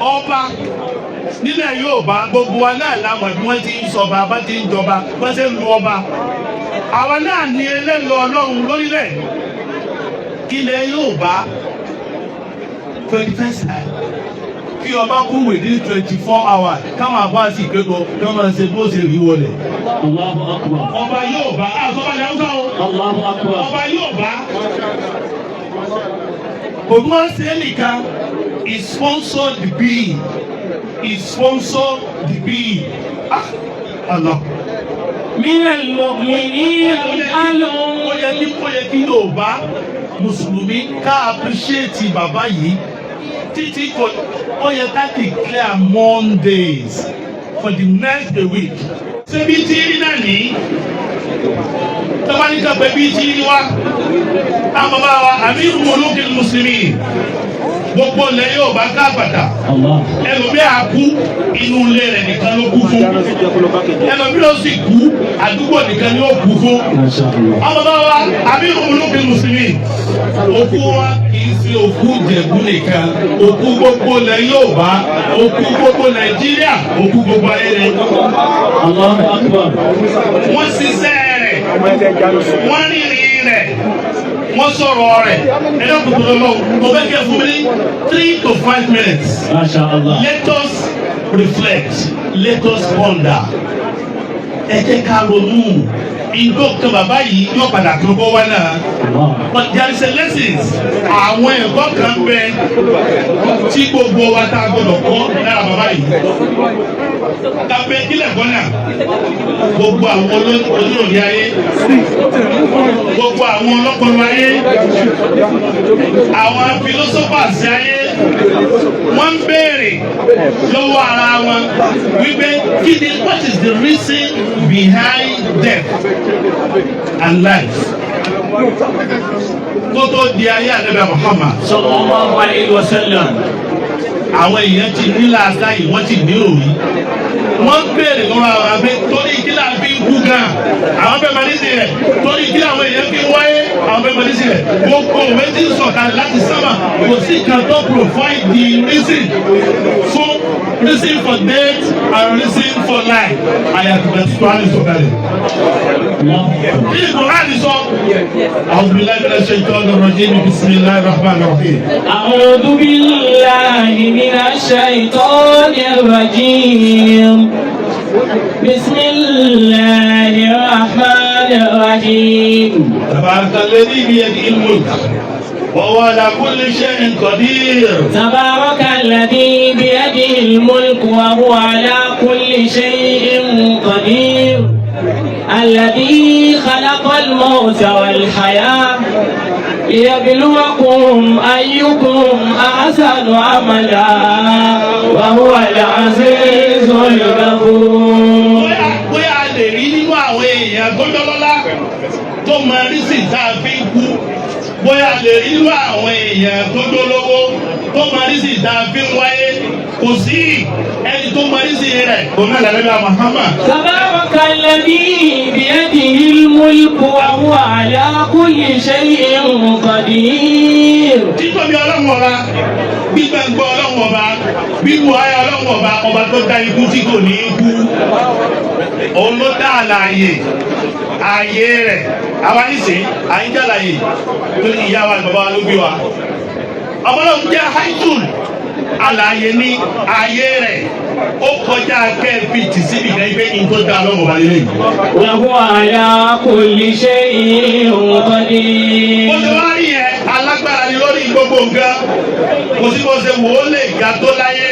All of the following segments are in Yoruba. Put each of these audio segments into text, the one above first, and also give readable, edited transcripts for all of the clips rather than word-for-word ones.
Ọba nílẹ̀ Yorùbá, gbogbo wa náà la mọ̀ bí wọ́n ti ń sọba, bá ti ń jọba, bá ṣe ń lu ọba. Àwa náà ní ẹlẹ́nu Ọlọ́run lórílẹ̀ ilẹ̀ Yorùbá. 21st time kí ọba kú within 24 hours, káwọn àbá sì kéko kí wọ́n máa ṣe bó ṣe rí wọlé. Allahu akbar. Ọba Yorùbá, àsọba ní Haúsá o. Allahu akbar. Ọba Yorùbá kò tún wá ṣe é nìkan. He sponsored the bill, he sponsored the bill. Ah, Allah. من المؤمنين رجال. Ó yẹ kí Yorùbá Mùsùlùmí ká appreciate bàbá yìí títí kò. Ó yẹ ká declare Mondays for the next week. Ṣé bí tí rí náà ní tọ́ba ní ká pé bí tí rí wá, àwọn bàbá wa Amiru Mulukil Muslimin, gbogbo ilẹ̀ Yorùbá káfàtà. Allah. Ẹlòmíì á kú, inú ilé rẹ̀ nìkan ló kú fún. Ẹlòmíì ó sì kú, àdúgbò nìkan ni ó kú fún. Masha Allah. Ọmọ bá wa Amiru Mulukil Muslimin, òkú wa kì í ṣe òkú Ìjẹ̀bú nìkan, òkú gbogbo ilẹ̀ Yorùbá, òkú gbogbo Nàìjíríà, òkú gbogbo ayé rẹ̀. Allahu akbar. Wọ́n ṣiṣẹ́ rẹ̀, wọ́n rìnrìn rẹ̀, wọ́n sọ̀rọ̀ rẹ̀. Ẹ̀dá kòtò lọ́wọ́, mo fẹ́ kẹ́ fún mi ní 3 to 5 minutes. Masha Allah. Let us reflect, let us ponder. Ẹ jẹ́ ká ronú ìjọ kan. Bàbá yìí yóò padà kan bọ́ wá náà. Allah. But there is a lessons, àwọn ẹ̀kọ́ kan bẹ tí gbogbo wa tá a gbọdọ̀ kọ́ lára bàbá yìí. Tàbí kílẹ̀ kọ́ náà, gbogbo àwọn olóòrì ayé, gbogbo àwọn ọlọ́pọlọ ayé, àwọn philosophers ayé, wọ́n ń béèrè lọ́wọ́ ara wọn wípé kí ni, what is the reason behind death and life, kó tó di ayé Ànábì Muhammad. Sallallahu alayhi wa sallam. Àwọn èèyàn ti ní làákàyè, wọ́n ti ní òrí. Wọ́n ń béèrè lọ́wọ́ àwọn abẹ́ torí kí là ń fi kú gan. Àwọn bẹ́ẹ̀ máa ní sí rẹ̀, torí kí làwọn èèyàn fi wáyé. Àwọn bẹ́ẹ̀ máa ní sí rẹ̀. Gbogbo òwe tí ń sọ̀kalẹ̀ láti sánmà, kò sí kan tó provide the reason fún reason for death and reason for life, àyàtúntò tó sọ̀kalẹ̀. Kí ni Kùránì sọ? أعوذ بالله من الشيطان الرجيم، بسم الله الرحمن الرحيم. أعوذ بالله من الشيطان الرجيم. بسم الله الرحمن الرحيم. تبارك الذي بيده الملك وهو على كل شيء قدير. تبارك الذي بيده الملك وهو على كل شيء قدير، الذي خلق الموت والحياة ليبلوكم أيكم أحسن عملا وهو العزيز الغفور. Bóyá a lè rí nínú àwọn èèyàn tó dọ́lọ́lá tó mọ reason tá a fi ń kú, bóyá a lè rí nínú àwọn èèyàn tó dólówó tó mọ reason tá a fi ń wáyé. Kò sí ẹni tó mọ reason rẹ̀, kò náà lálẹ́ Muhammad. تبارك الذي بيده الملك وهو على كل شيء قدير. Títóbi Ọlọ́run Ọba, gbígbàgbọ́ Ọlọ́run Ọba, bíbu ayé Ọlọ́run Ọba, ọba tó dá ikú tí kò ní í kú, òun ló dá àlàyé ààyè rẹ̀. Àwa nísìn àyíjà àlàyé tó ní ìyá wa, bàbá wa ló bí wa. Ọmọlọ́run jẹ́ haidul, àlàyé ní ààyè rẹ̀, ó kọjá kẹ́ẹ̀fì tì síbi kan pé n tó dá Ọlọ́run Ọba lélẹ́yìn. وهو على كل شيء قدير. Bó ṣe wá rí yẹn, alágbára ni lórí gbogbo nǹkan. Kò sí bó ṣe wò ó lè ga tó láyé,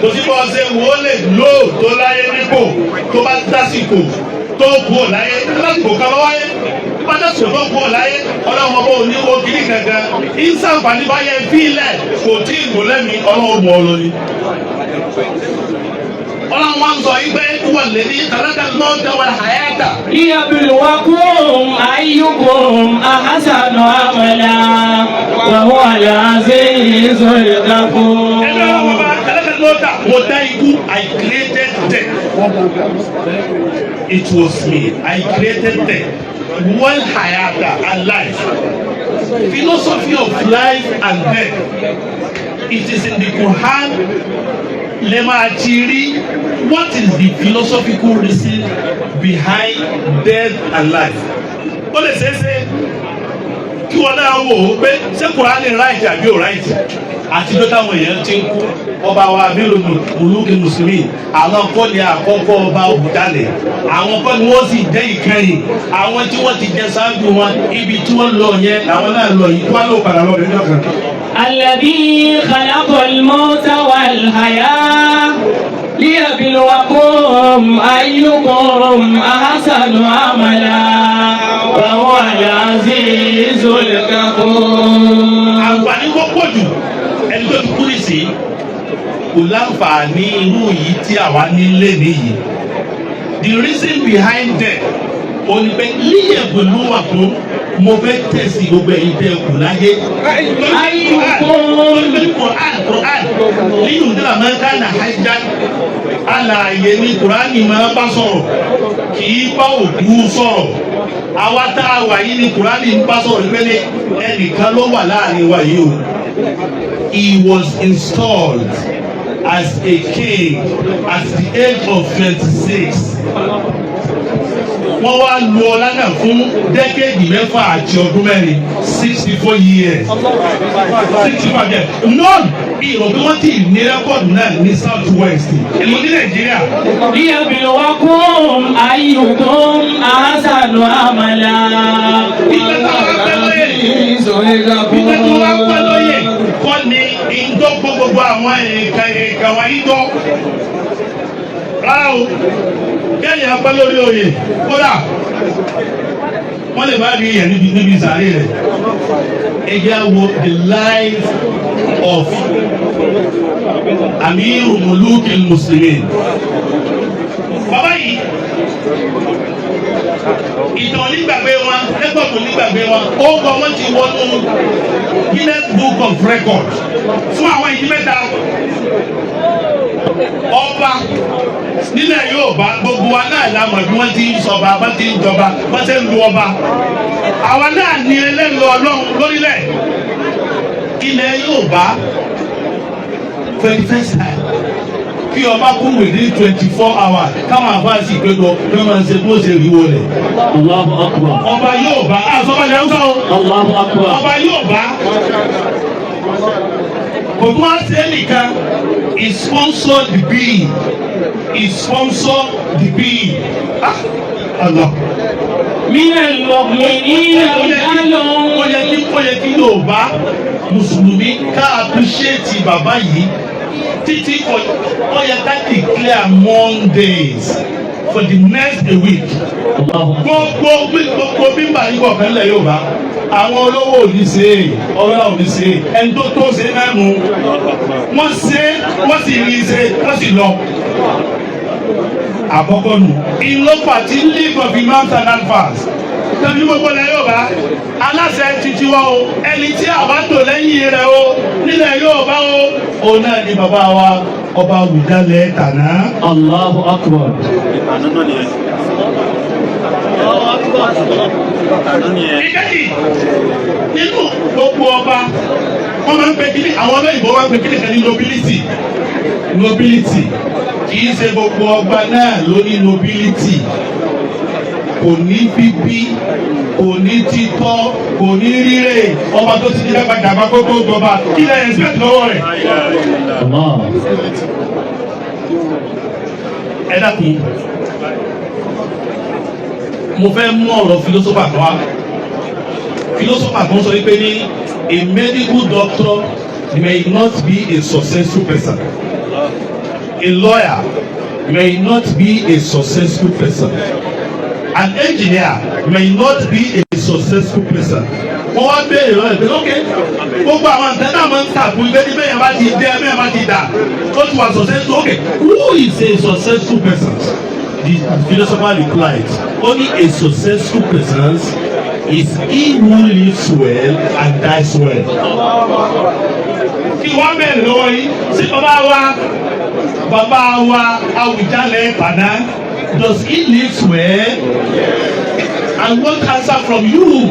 kò sí bó ṣe wò ó lè lò tó láyé nípò, tó bá dásìkò tó kú ò láyé, lásìkò kan lọ́wọ́ ayé, tó bá dásìkò tó kú ò láyé, Ọlọ́run Ọba ò ní wo kiri kankan. Ìsànfàní báyẹn fílẹ̀ kò tí ì gò lẹ́mìí, Ọlọ́run mọ̀ ọ́ lórí. Ọlọ́run wá ń sọ yìí pé wọ́n lè ní tàlákà lọ́ọ̀tẹ̀ wal hayata. ليبلوكم أيكم أحسن عملا وهو العزيز الغفور. Ẹgbẹ́ wọn bá tàlákà lọ́ọ̀tà, mo dá ikú. I created death. It was me, I created death, wal hayata, and life. Philosophy of life and death. It is in the Quran lè máa ti rí what is the philosophical reason behind death and life. Ó lè ṣeé ṣe kí wọn náà wò ó pé ṣé Quran right àbí ò right. Àtijọ́ táwọn èèyàn ti ń kú, ọba wa Amiru Muluki Mùsùlùmí, àwọn kọ́ ni àkọ́kọ́ ọba Ògùdálẹ̀, àwọn kọ́ ni wọ́n sì jẹ́ ìkẹyìn. Àwọn tí wọ́n ti jẹ ṣáájú wọn, ibi tí wọ́n lọ yẹn làwọn náà lọ yìí, wọ́n lò padà lọ bẹ̀rẹ̀ náà kan. الذي خلق الموت والحياة ليبلوكم أيكم أحسن عملا وهو العزيز الغفور. Àǹfààní wọ́pọ̀ jù, ẹni tó ti kú nìsín kò láǹfààní irú yìí tí àwa nílé nìyí. The reason behind death ó ní pé ليبلوكم, mo fẹ́ tẹ̀sí gbogbo ẹ̀yin tẹ́ ẹ kù láyé. أيكم Quran, Quran لينذر من كان حيا, alààyè ni Quran máa bá sọ̀rọ̀, kì í bá òkú sọ̀rọ̀. Àwa tá a wà yìí ni Quran ń bá sọ̀rọ̀ pé ní ẹnìkan ló wà láàrin wa yìí o. He was installed as a king at the age of 26. Wọ́n wá lu ọlá náà fún decade 6 àti ọdún 4, 64 years, 64 years. None ìrò bí wọ́n ti ní record náà ní South West, èlò ní Nàìjíríà. ليبلوكم أيكم أحسن عملا. Ìgbà táwọn pẹ́ lóye, ìgbà tí wọ́n pẹ́ lóye kọ́ ni ìjọ gbogbo àwọn èèkàn èèkàn wọ̀nyí jọ rárá o. Kẹ́yìn apẹ́ lórí oyè, kódà wọ́n lè má rí èèyàn níbi ìsàlẹ̀ rẹ̀. Ẹ jẹ́ wo the life of Amiru Muluki Muslimin. Bàbá yìí, ìtàn onígbàgbé wọn, rẹ́kọ̀dù onígbàgbé wọn, ó kọ wọn ti wọnú Guinness Book of Records fún àwọn ìdí mẹ́ta. Ọba nílẹ̀ Yorùbá, gbogbo wa náà la mọ̀ bí wọ́n ti ń sọba, wọ́n ti ń jọba, wọ́n ti ń lu ọba. Àwa náà ní ẹlẹ́nu Ọlọ́run lórílẹ̀ ilẹ̀ Yorùbá. For the first time, kí ọba kú within 24 hours, káwọn àfáàsì péjọ kí wọ́n máa ń ṣe bó ṣe rí wọlé. الله أكبر. Ọba Yorùbá, àsọ̀bàlẹ̀ ń sọ o. الله أكبر. Ọba Yorùbá kò tún wá sí ẹnìkan. He sponsor the bill, he sponsor the bill. Ah, Allah. من المؤمنين رجال. Ó yẹ kí Yorùbá Mùsùlùmí ká appreciate bàbá yìí títí. Ó yẹ ká declare Mondays for the next a week. الله Gbogbo bímbà yìí bọ̀ fẹ́lẹ̀ Yorùbá, àwọn olówó ò ní ṣe é, ọlọ́lá ò ní ṣe é, ẹni tó tó ṣe é náà nù. Wọ́n ṣe é, wọ́n sì rí i ṣe, wọ́n sì lọ. Àkọ́kọ́ nù, ìlọ́pàá tí League of Imams and Alfas tẹ̀lé gbogbo ilẹ̀ Yorùbá, aláṣẹ títí wa o, ẹni tí a bá tò lẹ́yìn rẹ̀ o nílẹ̀ Yorùbá o, òun náà ni bàbá wa, ọba Àwùjalẹ̀ tàná. الله أكبر. Àná náà nìyẹn. Àná nìyẹn. Ìkejì, nínú gbogbo ọba, wọ́n máa ń pè kíní, àwọn olóyìnbó máa ń pè kíní kan ní nobility. Nobility, kì í ṣe gbogbo ọba náà ló ní nobility. Kò ní bíbí, kò ní títọ́, kò ní rírè. Ọba tó ti di dàgbàdàgbà kó tó jọba, kí lè expect lọ́wọ́ rẹ̀? Allah. Ẹ dákun, mo fẹ́ mú ọ̀rọ̀ philosopher kan wá. Philosopher kan sọ wípé ní a medical doctor may not be a successful person, a lawyer may not be a successful person, an engineer may not be a successful person. Wọ́n wá béèrè lọ́yẹ̀ pé, ok, gbogbo àwọn nǹkan náà máa ń tàkùn ibẹ̀ ní bẹ́ẹ̀ bá ti dẹ́ bẹ́ẹ̀ bá ti dà ó ti wà successful. Ok, who is a successful person? The philosopher replied, only a successful person is he who lives well and dies well. Kí wọ́n béèrè lọ́wọ́ yìí sí bàbá wa Àwùjalẹ̀ Pàdá, does he live well? I want answer from you.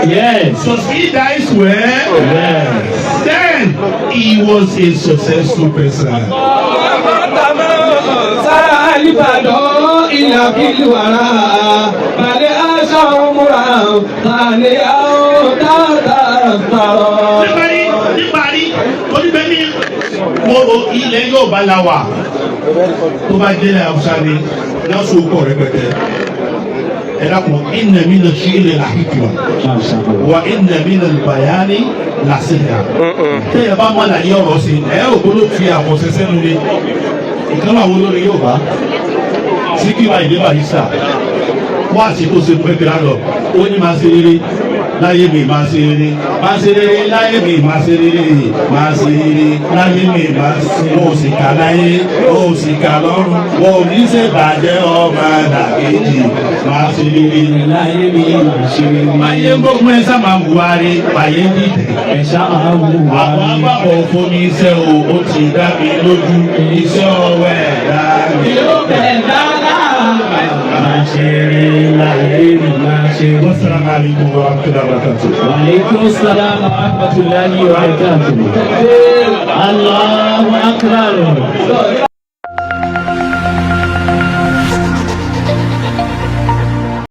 Yes. Does he die well? Yes. Then he was a successful person. Sáàlìbàdàn ìlàbílùwàrà balẹ̀ aṣọ òmùrà tàlẹ́ àwọn tààtà sọ̀rọ̀. Níparí, níparí, torí bẹ́ẹ̀ ni mo ro ilẹ̀ yóò bá la wà, tó bá délẹ̀ Haúsá ni lọ́sùn pọ̀ rẹpẹtẹ. Ẹ dákun, inna mina shi'ri la hikma wa inna mina al-bayani la sihra. Téèyàn bá mọ̀ láyé ọ̀rọ̀ sí ẹ ò gbọ́dọ̀ fi àkọsẹ́ sẹ́nu ni. Ìkan àwọn olórin yóò bá Síkírù Àyìndé Barrister wá sí tó ṣe pé kíra lọ, ó ní máa ṣe rere láyé mi, máa ṣe rere, máa ṣe rere láyé mi, máa ṣe rere, máa ṣe rere láyé mi, máa ṣe. Wọn ò sì kà láyé, wọn ò sì kà lọ́run, wọn ò ní ṣe bàjẹ́ ọmọ làkejì, máa ṣe rere Láyé mi máa ṣe rere. Ayé ń gbógun ẹ sábà buhari ayé ń dìtẹ̀. Ẹ̀ṣá àwùwá. Àwọn àpapọ̀ fún iṣẹ́ o, ó ti dá mi lójú, iṣẹ́ ọwọ́ ẹ̀ dá mi. Yóò bẹ̀ dáadáa. Máa ṣe rere láyé mi máa ṣe rere. Wassalamu alaikum warahmatullahi wabarakatuh. Wa alaikum salam wa rahmatullahi wa barakatuh. Allahu akbar.